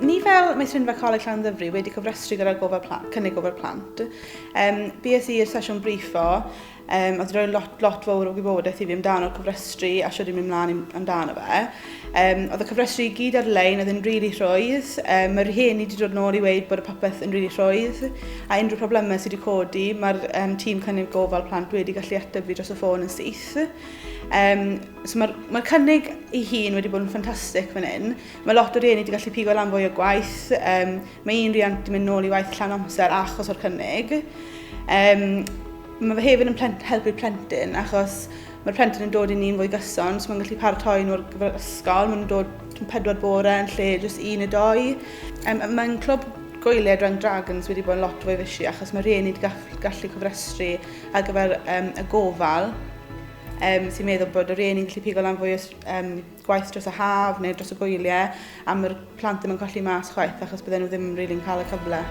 Ni fel Meithrinfa Coleg Llanymddyfri wedi cofrestru gyda'r gofal plant, cynnig gofal plant. Bues i i'r sesiwn brifo, oedd wedi rhoi lot, lot fawr o wybodaeth i fi amdano'r cofrestru a shwt i mynd mlaen amdano fe. Oedd y cofrestru i gyd ar-lein, oedd yn rili rhwydd. Mae'r rhieni wedi dod nôl i weud bod y popeth yn rili rhwydd a unrhyw problemau sydd wedi codi, mae'r tîm cynnig gofal plant wedi gallu ateb fi dros y ffôn yn syth. So mae'r cynnig ei hun wedi bod yn ffantastig fan hyn. Mae lot o rieni wedi gallu pigo lan fwy o gwaith. Mae un riant wedi mynd nôl i waith llawn amser achos o'r cynnig. Mae fe hefyd yn helpu'r plentyn achos mae'r plentyn yn dod i ni'n fwy gyson, so mae'n gallu paratoi nhw ar gyfer ysgol. Maen nhw'n dod yn 4 bore yn lle jyst 1 neu 2. Mae'n clwb gwyliau Drunk Dragons wedi bod yn lot fwy fysi achos mae rhieni wedi gallu cofrestru ar gyfer y gofal sy'n meddwl bod y rhieni'n gallu pigo lan fwy o gwaith dros y haf neu dros y gwyliau, a mae'r plant ddim yn colli mas chwaith achos bydden nhw ddim rili'n cael y cyfle.